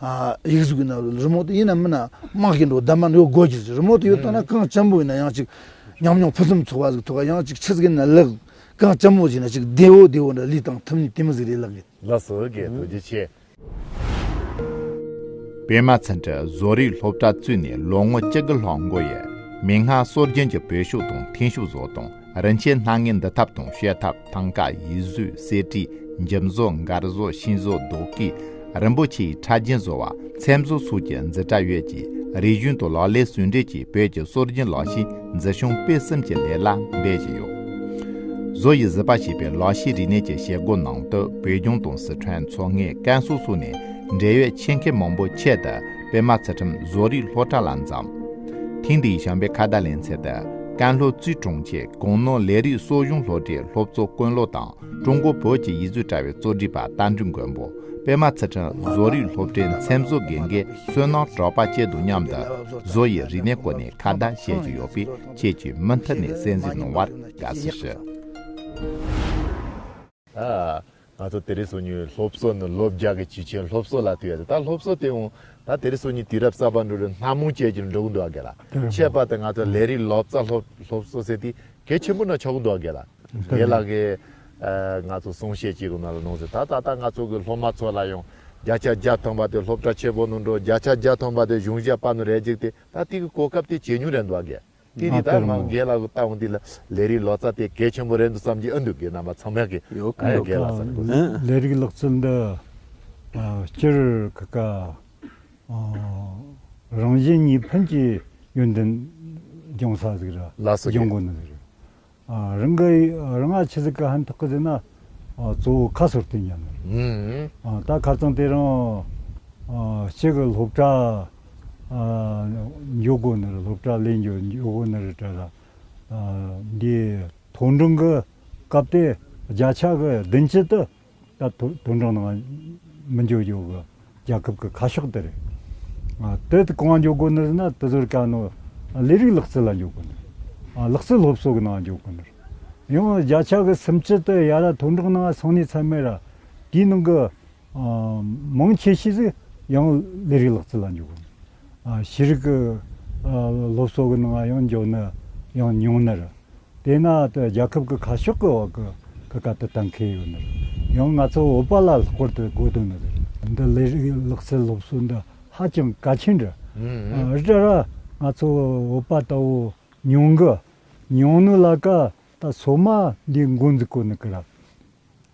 ཨ་ཡིག་གཟུགས་ཡིན་ན་རི་མོ་དེ་ཡིན་ན་མིན་ན་མང་གི་འགྲོ་བདམས་པ་ཡོད་དགོས་ཀྱི་རི་མོ་དེ་ཡོད་བཏང་ན་གང་ཅན་པོ་ཡིན་ན་ཡང་ཅིག་ཉམས་མྱོང་ཕུན་སུམ་ཚོགས་པ་ཟིག་ཐོག་ཡང་ཅིག་ཆི་ཟིག་ཡིན་ན་ལག་གང་ཅན་པོ་ཞིག་ན་ཅིག་བདེ་བོ་བདེ་བོ་འདྲ་ལུས་དང་ཐུབ་ནི་དེ་མི་ཟིག་རེད་ལགས་གི། ལགས་སོ་རྒན་ཐུགས་རྗེ་ཆེ། པད་མ་ཚུལ་ཁྲིམས་བཟོ་རིག་སློབ་གྲྭ་བཙུགས་ནས་ལོ་ངོ་བཅུ་དགུ་ལྷག་འགོར་ཡོད། མིག་སྔར་སྲོལ་རྒྱུན་གྱི་བོད་ཤོག་དང་ཐིང་ཤོག་བཟོ་སྟངས། རིན་ཆེན་སྣ་ལྔའི་འདུ་ཐབས་དང་བཤད་ཐབས། ཐང་ག། ཡིག་གཟུགས། གསེར་བྲིས། འཇིམ་བཟོ། མགར་བཟོ། ཤིང་བཟོ། རྡོ་བརྐོས། རིན་པོ་ཆེའི་ཕྲ་རྒྱན་བཟོ་བ། ཚེམ་བཟོ་སོགས་ཀྱི་འཛིན་གྲྭ་ཡོད་ཅིང་། རིག་གཞུང་དང་ལག་ལེན་ཟུང་འབྲེལ་གྱིས་བོད་ཀྱི་སྲོལ་རྒྱུན་ལག་ཤེས་འཛིན་སྐྱོང་སྤེལ་གསུམ་གྱི་ལས་ལ་འབད་བཞིན་ཡོད། བཟོ་ཡི་གཟི་པ་ཞེས་པའི་ལག་ཤེས་རིག་གནས་ཀྱི་བྱེད་སྒོ་ནང་དུ་བོད་ལྗོངས་དང་སི་ཁྲོན། མཚོ་སྔོན། ཀན་སུའུ་སོགས་ནས་འབྲེལ་ཡོད་ཆེད་མཁས་མང་པོ་ཆེད་དུ་པད་མ་ཚུལ་ཁྲིམས་བཟོ་རིག་སློབ་གྲྭ་ལ་འཛོམས། ཐེངས་འདིའི་བྱམས་པའི་ཁ་བརྡ་ལེ་ཚན་དུ་ཀན་ལྷོ་ཙུའུ་གྲོང་ཁྱེར་གུང་ནོར་ལས་རིགས་གསོ་སྦྱོང་སློབ་གྲྭའི་སློབ་གཙོ་ཀུན་བློ་དང་ཀྲུང་གོ་བོད་ཀྱི་ཡིག་གཟུགས་དྲ་བའི་གཙོ་སྒྲིག་པ་རྟ་མགྲིན་མགོན་པོ། པད་མ་ཚུལ་ཁྲིམས་བཟོ་རིག་སློབ་གྲྭའི་ཚེམ་བཟོ་དགེ་རྒན་བསོད་ནམས་གྲགས་པ་བཅས་དང་མཉམ་དུ་བཟོ་ཡི་རིག་གནས་སྐོར་ནས་ཁ་བརྡ་བྱེད་ཀྱི་ཡོད་པས། ཁྱེད་ཀྱིས་མུ་མཐུད་ནས་གསན་གཟིགས་གནང་བར་དགའ་བསུ་ཞུ། ཨ། ང་ཚོ་དེ་རིང་སང་ཉིན་སློབ་གསོ་ནི་ལོ་བརྒྱ་གི་དུས་ཆེན་སློབ་གསོ་ལ་ཐུག་ཡོད་དེ། ད་སློབ་གསོ་དེ་འོང་ད་དེ་རིང་སང་ཉིན་དུས་རབས་གསར་པ་འགྲོ་རུ་སྣ་མང་བཅས་ཀྱི་འགྲོ་གི་འདུག་ག་ལ། དེ་རེད། ཁྱད་པར་དུ་ང་ཚོ་ལས་རིགས་ལོ་ཙཱ་སློབ་སློབ་གསོ་ཟེར་དེ་གལ་ཆེན་པོ་ན་ཆགས་ཀྱི་འདུག་ག་ལ། དེ་རེད། དེ་ལ་གི་ཨ་ང་ཚོ་གསུང་བཤད་ཅིག་གི་ནང་ལ་གནང་ཟེར། ད་ད་ལྟ་ང་ཚོ་གི་སློབ་མ་ཚོ་ལ་ཡང་བརྒྱ་ཆ་བརྒྱ་ཐམ་པ་དེ་སློབ་གྲྭ་ཆེན་པོ་ནང་འགྲོ། བརྒྱ་ཆ་བརྒྱ་ཐམ་པ་དེ་གཞུང་ཞབས་པ་ནང་རེ་ཅིག་དེ་ད་དེ་གི་གོ་སྐབས་དེ་ཇེ་ཉུང་རེད་འདུག་ག། དེ་ནི་ད་ང་རྒན་ལགས་ཀྱི་ལྟ་བ་འདི་ལ་ལས་རིགས་ལོ་ཙཱ་དེ་གལ་ཆེན་པོ་རེད་འདུག་བསམ་གྱི་ཨ་འདུག་གི། རྣམ་པ་ཚང་མས་ཀྱི་ཡོད་ཨ་ཡོད་རྒན་ལགས་ཀྱི་ཟེར་དགོས། ལས་རིགས་ལག་རྩལ་འདི་ཨ་སྤྱིར་ཀ་ཀ་ཨ་རང་གཞན་གཉིས་ཕན་གྱི་ཡོན་ཏན་སྦྱོང་ས་ཟིག་ར། ལགས་སོ། སྦྱོང་དགོས་ནི་ཟིག་རེད། ཨ་རང་གི་རང་ང་ཆི་ཟིག་ག་ཕན་ཐོགས་གི་ཟེར་ན་ཨ་གཙོ་བོ་ཁ་སོར་དེ་ཉན་ནི་རེད། ཨ་ད་ཁ་རྩང་དེ་རང་ཨ་སྤྱི་གི་སློབ་གྲྭ་ ཨ་འཇོག་དགོས་ནི་རེད། སློབ་གྲྭ་ལས་འཇོག་འཇོག་དགོས་ནི་རེད་དྲ་ར། ཨ་འདི་མཐོ་འབྲིང་གི་སྐབས་དེ་བརྒྱ་ཆ་གི་བདུན་ཅུ་དེ་ད་མཐོ་མཐོ་འབྲིང་ནང་མི་འཇོག་འཇོག་གི་རྒྱལ་ཁབ་ཀྱི་ཁ་ཕྱོགས་དེ་རེད། ཨ་དེ་དེ་གང་འཇོག་དགོས་ནི་རེད་ན། དེ་ཚོར་ག་ནོ་ལས་རིགས་ལག་རྩལ་ལ་འཇོག་དགོས་ནི་རེད། ཨ་ལག་རྩལ་སློབ་གསོ་གི་ནང་འཇོག་དགོས་ནི་རེད། ཡང་བརྒྱ་ཆ་གི་སུམ་ཅུ་དེ་ཡ་ར་མཐོ་འབྲིང་ནང་སོང་ནས་ཚར་མེད་ར། དེའི་ནང་གི་ཨ་མང་ཆེ་ཤོས་ཟིག་ཡང་ལས་རིགས་ལག་རྩལ་ལ་འཇོག་གི། ཨ་ཤེས་རིག་གི་ཨ་སློབ་གསོ་གི་ནང་ཡང་འཇོག་ནི་ཡང་ཉུང་ནི་རེད། དེས་ན་དེ་རྒྱལ་ཁབ་ཀྱི་ཁ་ཕྱོགས་ཀྱི་འོག་གི་ཀི་ཀ་དེ་གཏན་འཁེལ་ཡོད་ནི་རེད། ཡང་ང་ཚོ་བོད་པ་ལ་ལྷག་པར་དུ་དགོས་དོན་ནི་རེད། འདི་ལས་རིགས་ལག་རྩལ་སློབ་གསོ་འདི་ཧ་ཅང་གལ་ཆེན་རེད། ཨ་རེད་ར། ང་ཚོ་བོད་པ་ལྟ་བུ་ཉུང་གི་ཉུང་ནི་ལ་ཀ་ད་སོ་མ་འདི་འགོ་འཛུགས་དགོས་ནི་ཀི་ར།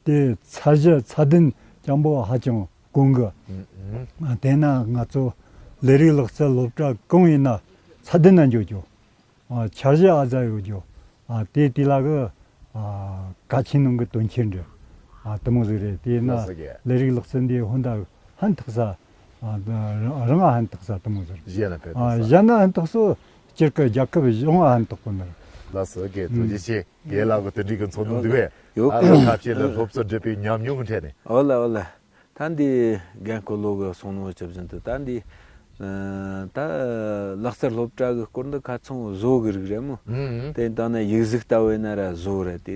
དེ་ཚད་གཞི་ཚད་ལྡན་ཅན་པོ་ཧ་ཅང་དཀོན་གི། ཨ་དེས་ན་ང་ཚོ་ལས་རིགས་ལག་རྩལ་སློབ་གྲྭ་གང་ཡིན་ན་ཚད་ལྡན་ན་འཇོག་རྒྱུ། ཨ་འཆར་གཞི་ཨ་ཛ་ཡོད་རྒྱུ། ཨ་དེ་དེ་ལ་གི་ཨ་གལ་ཆེན་ནང་གི་དོན་ཆེན་རེད། ཨ་དེ་མོ་ཟིག་རེད། དེས་ན་ལགས་སོ་རྒན། ལས་རིགས་ལག་རྩལ་འདི་ཧོན་ད་ཧན་ཐག་ས། ཨ་རང་ཨ་ཧན་ཐག་ས་དེ་མོ་ཟིག་རེད། གཞན་ལ་ཕན་ཨ་ཐོགས་ས། གཞན་ན་ཧན་ཐག་སོ་སྤྱིར་གི་རྒྱལ་ཁབ་གཞུང་ཨ་ཧན་ཐག་པོ་ནི་རེད། ལགས་སོ་རྒན། ཐུགས་རྗེ་ཆེ། རྒན་ལགས་ཀྱི་དེ་འདྲའི་གི་ཚོགས་འདུ་འདུག་བས། ཡོད། ཨ་རོ་ཁ་ཆེ་ལ་སློབ་གསོ་སྒྲུབ་པའི་ཉམས་མྱོང་གི་འཕྲད་ནས། ཨོ་ལ་ཨོ་ལ། ད་འདི་རྒན་ཀོ་ལོ་གི་གསུང་ནོ་ཇི་བཞིན་དུ་ད་འདི་ཨ་ད་ལག་རྩལ་སློབ་གྲྭ་གི་སྐོར་འདི་ཁ་ཚང་བཟོ་གི་རིགས་རེད་མོ། ཨུ་ཨུ། དེ་ཡིན་དང་ན་ཡིག་གཟུགས་ལྟ་བུ་ཡིན་ན་ར་བཟོ་རེད། དེ་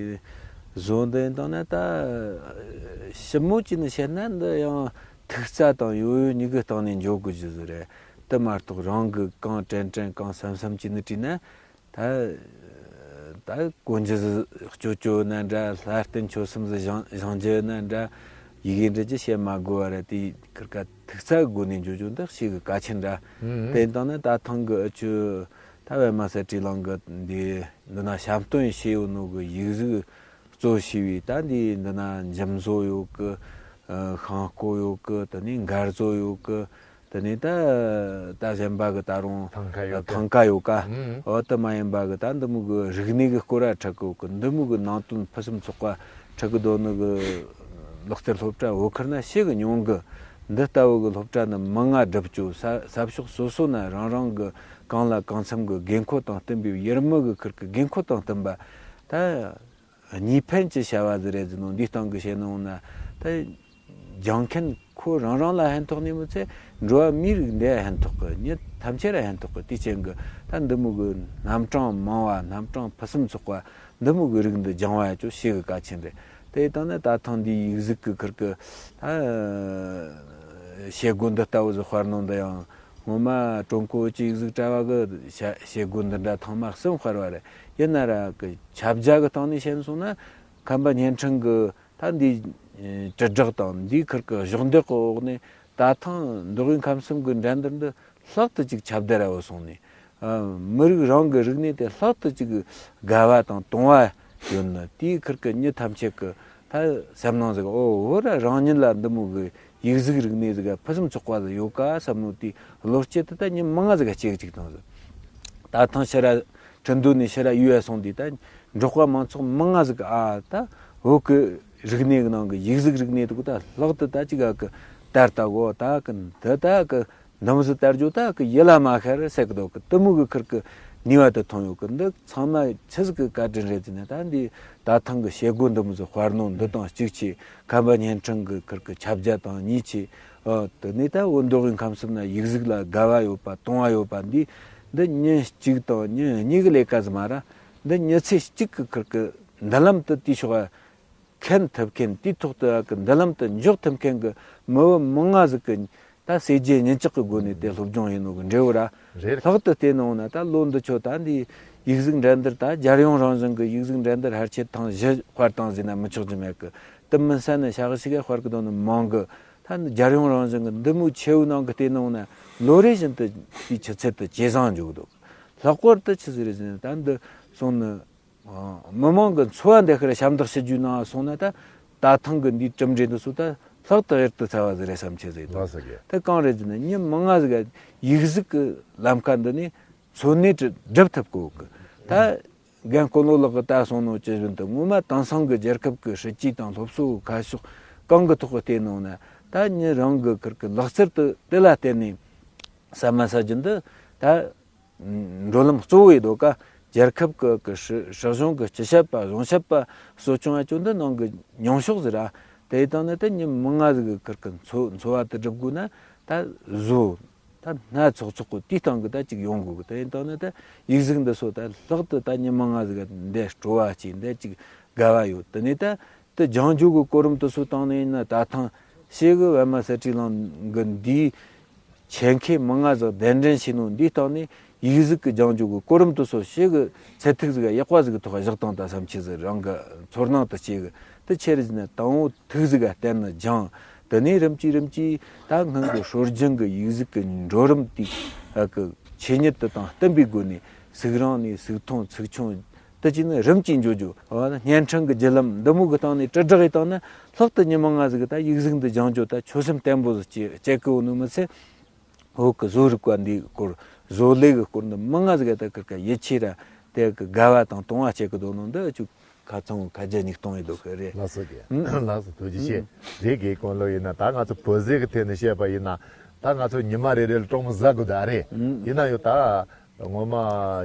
བཟོ་འདི་ཡིན་དང་ན་ད་ཞིབ་མོ་བྱས་ནས་བཤད་ན་འདི་ཡང་ཐིག་རྩ་དང་ཡོད་ཡོད་གཉིས་ཀྱི་སྟེང་ནས་འཇོག་དགོས་རྒྱུ་ཟིག་རེད། དེ་མ་གཏོགས་རང་གི་གང་དྲན་དྲན་གང་བསམ་བསམ་བྱས་ནས་བྲིས་ན། ད་ད་གོན་རྒྱུ་ཟིག་སྐྱོ་སྐྱོ་ན་འདྲ། ལྷ་རྟེན་མཆོད་གསུམ་ཟིག་བཞེངས་བཞེངས་རྒྱུ་ན་འདྲ། ཡི་གེ་འབྲི་རྒྱུ་བཤད་མ་དགོས་པ་རེད། དེ་ཁིར་ཀ་ཐིག་རྩ་གི་སྒོ་ནས་འཇོག་རྒྱུ་འདི་ཞེ་གི་གལ་ཆེན་འདྲ། ཨུ། དེ་ཡིན་དང་ན་ད་ཐེངས་གི་ཨ་ཆུ་ད་པད་མ་གསེར་བྲིས་གླིང་གི་འདི་འདི་ན་བཤམས་སྟོན་བྱས་ཡོད་ནོ་གི་ཡིག་གཟུགས་གཙོ་བྱས་པའི་ད་འདི་འདི་ན་འཇིམ་བཟོ་ཡོད་གི། ཨ་ཤིང་བརྐོས་ཡོད་གི། དེ་ནས་མགར་བཟོ་ཡོད་གི། དེ་ནས་ད་ད་གཞན་པ་གི་ད་རུང་ཐང་ཀ་ཡོད་གི། ཐང་ཀ་ཡོད་ཀ། ཨུ། འོ་དེ་མ་ཡིན་པ་གི་ད་འདི་མོ་གི་རིག་གནས་གི་སྐོར་ར་ཁྲིད་གི་ཡོད་གི། འདི་མོ་གི་ནང་དོན་ཕུན་སུམ་ཚོགས་པ་ཁྲིད་གི་འདུག་ནི་གི་ལག་རྩལ་སློབ་གྲྭ་བོད་ཁུལ་ན་ཞེ་གི་ཉུང་གི། འདི་ལྟ་བུ་གི་སློབ་གྲྭ་ནི་མང་ང་སྒྲུབ་བཅུག། ས་ས་ཕྱོགས་སོ་སོ་ན་རང་རང་གི་གང་ལ་གང་འཚམ་གི་དགོས་མཁོ་དང་བསྟུན་པའི་ཡུལ་མི་གི་ཁུར་གི་དགོས་མཁོ་དང་བསྟུན་པ་ད། གཉིས་ཕན་གྱི་བྱ་བ་ཟིག་རེད་ཟེར་ནོ། འདིའི་སྟེང་གི་བཤད་ནོ་ན་ད་སྦྱང་མཁན་ཁོ་རང་རང་ལ་ཕན་ཐོགས་ནི་མི་ཚད་འགྲོ་བ་མིའི་རིགས་འདི་ལ་ཕན་ཐོགས་གི། མྱི་ཐམས་ཅད་ལ་ཕན་ཐོགས་གི། དེའི་རྐྱེན་གི་ད་འདི་མོ་གི་རྣམ་གྲངས་མང་བ། རྣམ་གྲངས་ཕུན་སུམ་ཚོགས་པ་འདི་མོ་གི་རིགས་འདི་སྦྱང་བ་ཡ་ཅོ་ཞེ་གི་གལ་ཆེན་རེད། དེ་ཡི་སྟེང་ནས་ད་ཐེངས་འདིའི་ཡིག་གཟུགས་གི་ཁུར་གི་ད་བྱེད་སྒོ་འདི་ལྟ་བུ་ཟིག་དཔར་ནོ་འདི་ཡང་སྔོན་མ་ཀྲུང་གོ་བོད་ཀྱི་ཡིག་གཟུགས་དྲ་བ་གི་བྱ་བྱེད་སྒོ་འདི་འདྲ་ཐེངས་མ་གསུམ་དཔར་བ་རེད། ཡིན་ན་ར་གི་ཁྱབ་རྒྱ་གི་སྟེང་ནས་བཤད་སོང་ན་ཁམས་པ་བརྙན་འཕྲིན་གི་ད་འདི་ཨེ་དྲིལ་བསྒྲགས་དང་འདིའི་ཁུར་གི་གཞོགས་འདེགས་གི་འོག་ནས་ད་ཐེངས་མདོ་དབུས་ཁམས་གསུམ་གི་འགྲན་བསྡུར་འདི་ལྷག་ཏུ་ཅིག་ཁྱབ་གདལ་ར་བོ་སོང་ནས། ཨ་མི་རིགས་རང་གི་རིག་གནས་དེ་ལྷག་ཏུ་ཅིག་དགའ་བ་དང་དུང་བ་ཡོད་ནི། དེའི་ཁུར་གི་མྱི་ཐམས་ཅད་གི་ད་སེམས་ནང་ཟིག་ཨོ་བོ་ར་རང་ཉིད་ལ་འདི་མོ་གི་ཡིག་གཟུགས་རིག་གནས་ཟིག་ཕུན་སུམ་ཚོགས་པ་ཟིག་ཡོད་ཀ་བསམ་ནོ། དེའི་བློ་སྐྱེད་དེ་ད་མྱི་མང་ང་ཟིག་ག་སྐྱེ་གི་ཅིག་དང་ཟིག་ད་ཐེངས་ཕྱི་ར་ཁྲིན་ཏུའུ་ནས་ཕྱི་ར་ཡུལ་ཡ་སོང་དུས་ད་འབྲོག་པ་མང་ཚོགས་མང་ང་ཟིག་གི་ཨ་ད་བོད་གི་རིག་གནས་གི་ནང་གི་ཡིག་གཟུགས་རིག་གནས་དེ་གོ་ད་ལྷག་ཏུ་ད་ཅིག་ག་གི་དར་ལྟ་གོ་ད་གི་འདི་ད་གི་འདི་མོ་ཟིག་དར་རྒྱུ་ད་གི་ཡིད་ལ་མ་ཤར་ཟེར་གི་འདུག་གི། དེ་མོ་གི་ཁུར་གི་ནུས་པ་དེ་ཐོན་ཡོད་གི། འདི་ཚང་མ་ཆི་ཟིག་གི་བཀའ་དྲིན་རེད་ཟེར་ན། ད་འདི་ད་ཐེངས་གི་བྱེད་སྒོ་འདི་མོ་ཟིག་དཔར་ནོ་འདི་དང་གཅིག་ཆེ། ཁམས་པ་བརྙན་འཕྲིན་གི་ཁུར་གི་ཁྱབ་རྒྱ་དང་གཉིས་ཆེ། ཨ་དེ་ནས་ད་བོད་མདོ་དབུས་ཁམས་གསུམ་ན་ཡིག་གཟུགས་ལ་དགའ་བ་ཡོད་པ་དུང་བ་ཡོད་པ་འདི་འདི་ཉིན་གཅིག་དང་ཉིན་གཉིས་གི་ལས་ཀ་ཟིག་མ་ར། འདི་མྱི་ཚེ་གཅིག་གི་ཁུར་གི་མདུན་ལམ་དུ་དེའི་ཕྱོགས་འཁེལ་ཐུབ་མཁན། དེའི་ཐོག་ཏུ་གི་མདུན་ལམ་དུ་འཇོག་ཐུབ་མཁན་གི་མི་བུ་མང་ང་ཟིག་གི་ད་ཟས་བརྗེད་ཉིན་གཅིག་གི་སྒོ་ནས་དེ་སློབ་སྦྱོང་ཡིན་ནོ་གི་འབྲས་བུ་ར། རེད། ལྷག་ཏུ་བལྟས་ནོ་ན་ད་ལོ་འདི་ཆོ་ད་འདི་ཡིག་གཟུགས་འགྲན་བསྡུར་ད་རྒྱལ་ཡོངས་རང་བཞིན་གི་ཡིག་གཟུགས་འགྲན་བསྡུར་ཕལ་ཆེར་ཐེངས་བཞི་དཔར་བཏང་ཟེར་ན་མི་ཆོག་རྒྱུ་མེད་གི། དེ་མིན་ས་ནས་ཤག་ཤིག་ག་དཔར་གི་དོན་ནི་མང་གི། ད་ནི་རྒྱལ་ཡོངས་རང་བཞིན་གི་འདི་མོའི་ཆེ་བོའི་ནང་གི་བལྟས་ནོ་ན་ལོ་རེ་བཞིན་དུ་དེའི་ཆུ་ཚད་དུ་ཇེ་བཟང་འགྱོ་གི་འདུག་ལྷག་པར་དུ་ཆི་ཟིག་རེད་ཟེར་ན་ད་འདི་སོང་ནི། ཨ་མི་མང་གི་འཚོ་བ་འདི་ཁར་ཞབས་འདེགས་ཞུ་རྒྱུའི་ནང་སོང་ན་ད་ད་ཐེངས་གི་འདིའི་གྲུབ་འབྲས་འདི་ཚོ་ད་ལྷག་ཏུ་གཡུར་དུ་ཚ་བ་ཟིག་རེད་བསམ་ཆེ་ཟིག་འདུག་ལགས་སོ་རྒན། དེ་གང་རེད་ཟེར་ན་མྱི་མང་ང་ཟིག་ག་ཡིག་གཟུགས་གི་ལམ་ཁ་འདི་ནས་འཚོ་གནས་བྲི་སྒྲུབ་ཐུབ་གོ་གི། ད་རྒན་དཀོན་ལོ་ལགས་གི་ད་སོང་ནོ་ཇི་བཞིན་དུ་ངོ་མ་དེང་སང་གི་རྒྱལ་ཁབ་གི་སྲིད་ཇུས་དང་སློབ་གསོ་ཁ་ཕྱོགས་གང་གི་ཐོག་གི་བལྟས་ནོ་ན་ད་མྱི་རང་གི་ཁུར་གི་ལག་རྩལ་དུ་དེ་ལ་བརྟེན་ནས། ཟ་མ་ཟ་རྒྱུ་འདི་ད་འགྲོ་ལམ་གཙོ་བོ་ཡིན་དོ་ཀ། རྒྱལ་ཁབ་ཀྱི་ཀྱི་སྲིད་སྲིད་གཞུང་གི་སྤྱི་ཁྱབ་པ་གཞུང་ཁྱབ་པ་གསོ་སྐྱོང་བ་ཅུང་འདི་ནང་གི་མྱོང་ཕྱོགས་ཟེར་ར། དེ་ཡི་སྟེང་ནས་ད་མྱི་མང་ང་ཟིག་གི་ཁིར་གི་འཚོ་འཚོ་བ་དེ་སྒྲུབ་དགོས་ན་ད་བཟོ། ད་སྣ་ཚོགས་ཚོགས་གི་དེའི་སྟེང་གི་ད་ཅིག་ཡོང་དགོས་གི། དེ་ཡི་སྟེང་ནས་ད་ཡིག་གཟུགས་འདི་ཚོ་ད་ལྷག་ཏུ་ད་མྱི་མང་ང་ཟིག་གི་འདི་སྤྲོ་བ་སྐྱེས་འདི་ཅིག་དགའ་བ་ཡོད། དེ་ནས་ད་དེ་སྦྱང་རྒྱུ་གི་གོ་རིམ་དེ་ཚོ་སྟེང་ནས་ཡིན་ན་ད་ཐེངས་ཤེས་གི་པད་མ་གསེར་ཁྲིའི་གླིང་གི་འདིའི་ཆེད་མཁས་མི་ང་ཟིག་གདན་འདྲེན་བྱས་ནོ་འདིའི་སྟེང་ནས་ཡིག་གཟུགས་ཀྱི་སྦྱང་རྒྱུ་གི་གོ་རིམ་དེ་ཚོ་ཤེས་གི་ཚད་ཐིག་ཟིག་ཡག་པ་ཟིག་གི་ཐོག་བཞག་སྟངས་ད་བསམ་ཆེ་ཟིག་རང་གི་ཚོར་སྣང་དུ་སྐྱེ་གི། དེ་ཆེ་རིགས་ནས་དང་བོ་ཐིག་ཟིག་ག་བརྟེན་ནས་སྦྱང་། དེ་ནས་རིམ་གྱིས་རིམ་གྱིས་ད་སྔོན་གི་སྲོལ་རྒྱུན་གི་ཡིག་གཟུགས་ཀྱི་འགྲོ་རིམ་དེ་གི་ཆོས་ཉིད་དེ་དང་བསྟུན་པའི་སྒོ་ནས་ཚིག་རིང་ནས་ཚིག་ཐུང་ཚིག་ཆུང་དེ་བྱས་ནས་རིམ་གྱིས་འཇོག་རྒྱུ། འོ་ན་བརྙན་འཕྲིན་གྱི་བརྒྱུད་ལམ་འདི་མོ་གི་སྟེང་ནས་དྲིལ་བསྒྲགས་ཡི་སྟེང་ན་ལྷག་ཏུ་མྱི་མང་ང་ཟིག་གི་ད་ཡིག་གཟུགས་འདི་སྦྱང་རྒྱུ་ད་ཆོད་སེམས་བརྟན་པོ་ཟིག་སྐྱེ་སྐྱེ་གི་ཡོད་ནི་མི་ཚད། བོད་ཀྱི་བཟོ་རིག་པ་འདིའི་སྐོར། བཟོ་ལས་ཀྱི་སྐོར་འདི་མི་མང་ང་ཟིག་ག་ད་ཀིར་ཀ་ཡིད་ཆེས་ར་དེ་གི་དགའ་བ་དང་དུང་བ་སྐྱེ་གི་འདུག་ནོ་འདི་ཅིག་ཁ་ཚང་ཁ་རྒྱ་སྙིགས་གཏོང་ཡི་འདུག་གི་རེད། ལགས་སོ་རྒན། ལགས་སོ། ཐུགས་རྗེ་ཆེ། རེད། རྒན་དཀོན་ལོ། ཡིན་ན་ད་ང་ཚོ་བོད་ཟས་ཀྱི་ཐད་ནས་བཤད་པ་ཡིན་ན་ད་ང་ཚོ་ཉི་མ་རེ་རེ་ལ་སྲུང་མ་ཟ་དགོས་ད་རེད། ཡིན་ན་ཡང་ད་ངོ་མ་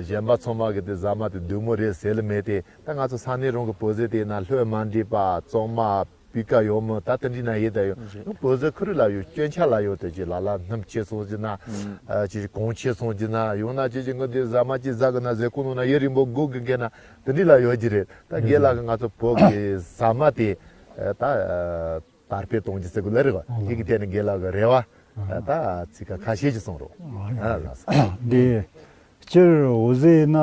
གཞན་པ་ཚང་མ་གི་དེ་ཟ་མ་དེ་བདུད་མོ་རེད་ཟེར་ལ་མེད་དེ། ད་ང་ཚོ་ས་གནས་རང་གི་བོད་ཟས་དེ་ཡིན་ན་ལྷོད་མ་འདྲེས་པ་གཙང་མ། སྤུས་ཀ་ཡོད་མོད་ད་དེ་འདྲ་ན་ཡེ་ད་ཡོད། རེད། བོད་ཟས་ཁུ་རུ་ལ་ཡོད། སྐྱོན་ཆ་ལ་ཡོད། དེ་ཅི་ལ་ལ་སྣུམ་ཆེ་སོང་ཅི་ན། ཨ་ཅི་གོང་ཆེ་སོང་ཅི་ན། ཡོང་ན་ཅི་ཅི་ངོ་དེ་ཟ་མ་ཅི་ཟ་གི་ན་ཟས་གོ་ནོ་ན་ཡུན་རིང་པོ་སྒུག་གི་གི་ན་དེ་འདྲ་ལ་ཡོད་ཀྱི་རེད། ད་རྒན་ལགས་ཀྱི་ང་ཚོ་བོད་ཀྱི་ཟ་མ་དེ་ད་དར་སྤེལ་གཏོང་རྒྱུ་ཟེར་དགོས་ལ་རེད་བ། དེ་གི་ཐད་ནས་རྒན་ལགས་ཀྱི་རེ་བ་ད་ཚིག་ཁ་ཁ་ཤས་ཅིག་གསུང་རོགས། ཨ་ལགས་སོ། འདི་སྤྱིར་འོ་ཟེར་ན་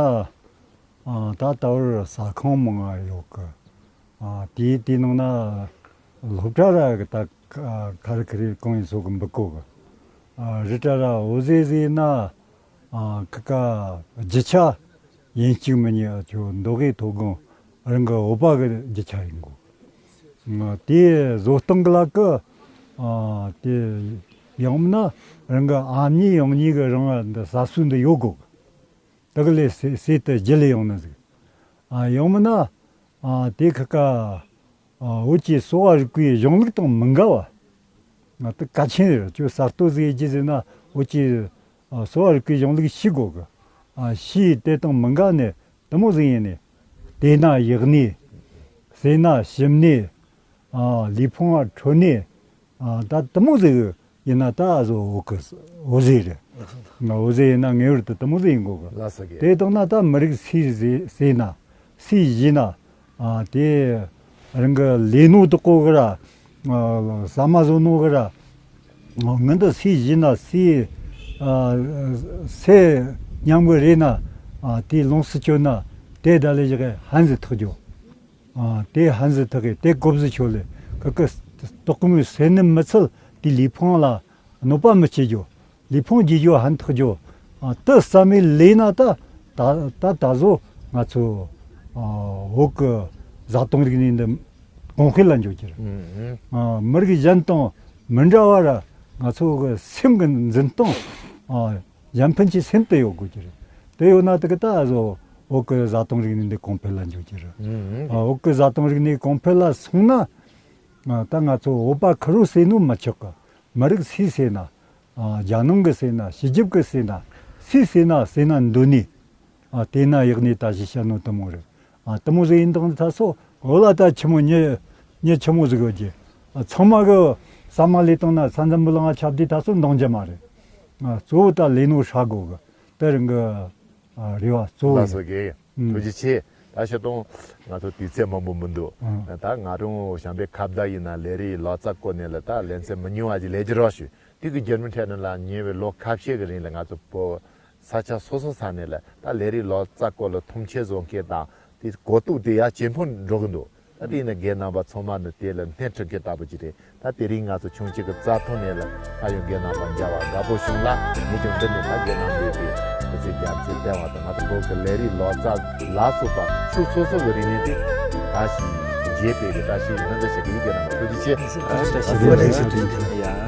ད་ལྟ་བར་ཟ་ཁང་མང་ང་ཡོད་གི། ཨ་དེའི་དེའི་ནང་ན་སློབ་གྲྭ་ར་གི་ད་ཁ་རི་ཁ་རི་གང་ཡིན་སོགས་གི་འབུལ་གོ་གི། ཨ་རི་གྲྭ་ར་འོ་ཟེ་ཟེ་ན་ཨ་ཁ་ཁ་རྒྱུ་ཆ་ཡིན་གཅིག་མིན་གཉིས་ཨ་ཆོ་མདོ་དབུས་མཐོ་སྒང་རང་གི་འོ་པ་གི་རྒྱུ་ཆ་ཡིན་གོ། ཨ་དེ་བཟོ་སྟངས་གི་ལ་གི་ཨ་དེ་ཡང་མིན་ན་རང་གི་ཨ་མྱེས་ཡང་མྱེས་གི་རང་འདི་ཟ་སྲོལ་འདི་ཡོད་གོ་གི། དེ་གི་ལས་སྲས་སྲས་དེ་རྒྱུད་ལས་ཡོང་ནི་ཟིག་ཨ་ཡང་མིན་ན་ཨ་དེ་ཁ་ཁ་ཨ་བོད་ཀྱི་གསོ་བ་རིག་པའི་གཞུང་ལུགས་དང་མི་འགལ་བ། ང་དེ་གལ་ཆེན་རེད། ཁྱོད་གསར་གཏོད་ཟིག་ཡེད་རྒྱུ་ཟེར་ན་བོད་ཀྱི་ཨ་གསོ་བ་རིག་པའི་གཞུང་ལུགས་ཤེས་དགོས་གི། ཨ་ཤེས་དེ་དང་མི་འགལ་ནས་དེ་མོ་ཟིག་ཡིན་ནས་དེ་ན་ཡག་ནས་ཟས་ན་ཞིམ་ནས་ཨ་ལུས་ཕུང་བ་ཁྲོ་ནས། ཨ་ད་དེ་མོ་ཟིག་ཡིན་ན་ད་བཟོ་འོ་གི་འོ་ཟེ་རེད། ང་འོ་ཟེ་ཡིན་ན་ངེས་པར་དུ་དེ་མོ་ཟིག་ཡིན་དགོས་གི། ལགས་སོ་རྒན། དེ་ལྟར་ན་ད་མི་རིགས་སུས་ཟེ་ཟེ་ན་སུས་བཞེས་ན་ཨ་དེ་རང་གི་ལས་ནོ་དུ་གོ་གི་ར། ཨ་ཟ་མ་བཟོ་ནོ་གི་ར། ང་འདི་སུས་བཞེས་ན་སུས་ཨ་སུས་མཉམ་གི་རེད་ན་ཨ་དེ་ལོངས་སུ་སྤྱོད་ན་དེ་ད་ལས་ཞིག་ཧན་ཟི་ཐག་རྒྱོ། ཨ་དེ་ཧན་ཟི་ཐག་གི་དེ་གོབ་ཟི་ཆོ་ལེ། ཁ་ཁ་དོག་མོའི་སེར་ནི་མི་ཚུལ་དེ་ལུས་ཕུང་ལ་གནོད་པ་མི་བྱེད་རྒྱུ། ལུས་ཕུང་རྒྱས་རྒྱུ་ཧན་ཐག་རྒྱུ། ཨ་དེ་བསམ་མེད་ལས་ན་ད་ད་ད་ད་གཟོད་ང་ཚོ་ཨ་བོད་ཀྱི་བཟའ་བཏུང་རིག་གནས་འདི་གོང་འཕེལ་ལ་འགྱུར་གྱི་རེད། ཨ་མི་རིགས་གཞན་དང་མི་འདྲ་བ་ར་ང་ཚོ་གི་སེམས་ཀྱི་འཛིན་སྟངས་ཨ་གཞན་ཕན་གྱི་སེམས་དེ་ཡོད་དགོས་ཀྱི་རེད། དེ་ཡོད་ན་དེ་གི་ད་གཟོད་བོད་ཀྱི་བཟའ་བཏུང་རིག་གནས་འདི་གོང་འཕེལ་ལ་འགྱུར་གྱི་རེད། ཨ་བོད་ཀྱི་བཟའ་བཏུང་རིག་གནས་གོང་འཕེལ་ལ་སོང་ན་ཨ་ད་ང་ཚོ་བོད་པ་ཁེར་རོ་ཟེར་ནོ་མི་ཆོག་གི། མི་རིགས་སུས་ཟེར་ན། ཨ་རྒྱ་ནང་གི་ཟེར་ན། ཕྱི་རྒྱལ་གི་ཟེར་ན། སུས་ཟེར་ན་ཟེར་ན་འདོད་ནི། ཨ་དེ་ན་ཡག་ནི་ད་ཞིག་བཤད་ནོ་དེ་མོ་རེད། ཨ་དེ་མོ་ཟིག་ཡིན་དང་ད་སོ་འོ་ལ་ད་ཆི་མོ་ཉེ་ཉེ་ཆི་མོ་ཟིག་ཡོད་ཀྱི། ཨ་ཚང་མ་གི་ཟ་མ་ལས་བཏང་ན་ས་འཛམ་བུ་གླིང་ང་ཁྱབ་དུས་ད་སོ་འདང་རྒྱུ་མ་རེད། ཨ་གཙོ་བོ་ད་ལས་ནོ་ཧྲ་དགོ་གི། དེ་རིང་གི་ཨ་རེ་བ་གཙོ་བོ་ལགས་སོ་ཡིན། རྒན། ཨུམ། ཐུགས་རྗེ་ཆེ། ད་ཤོད་དང་ང་ཚོ་དུས་ཚོད་མང་པོ་མི་འདུག་ཨུམ། ད་ང་རང་བྱམས་པའི་ཁ་བརྡ་ཡིན་ན་ལས་རིགས་ལག་རྩལ་སྐོར་ནས་ལ་ད་ལེ་ཚན་མི་ཉུང་བ་ཞིག་ལས་ཀྱི་རོགས་ཞུ། དེ་གི་རྒྱུད་མི་འཕྲད་ནས་ལ་ཉེ་བའི་ལོ་ཁ་ཤས་ཀྱི་རིང་ལ་ང་ཚོ་བོད་ས་ཆ་སོ་སོ་ས་ནས་ལ་ད་ལས་རིགས་ལག་རྩལ་སྐོར་ལ་མཐོང་ཆེན་བཟོ་མཁན་དང་དེ་གོ་རྟོགས་དེ་ཡར་ཇེ་མཐོར་འགྲོ་གི་འདུག་ད་དེ་ཡིན་ན་རྒན་རྣམ་པ་ཚང་མ་ནི་དེ་ལ་སྣེ་ཁྲིད་མཁན་ལྟ་བུ་ཅིག་རེད། ད་དེ་རིང་ང་ཚོ་ཆུང་ཆུང་གི་རྩྭ་ཐང་ནས་ལ་ད་ཡང་རྒན་རྣམ་པ་མཇལ་བ་དགའ་པོ་བྱུང་ལ། ངས་ཀྱང་འདི་ནས་ད་རྒན་རྣམ་པས་དེ་ཁོ་ཚོའི་རྒྱ་མཚོའི་བསྟན་བ་དང་ང་ཚོ་བོད་ཀྱི་ལས་རིགས་ལག་རྩལ་ལ་སོགས་པ་ཕྱོགས་སོ་སོ་གི་རིག་གནས་དེ་ད་ཞིག་རྗེས་སྤེལ་གི་ད་ཞིག་ཡིན་ན་འདི་ཞིག་གི་ཡིན། རྒན་རྣམ་པ་ཐུགས་རྗེ་ཆེ། ཨ་བཀྲ་ཤིས་བདེ་ལེགས། ཡ།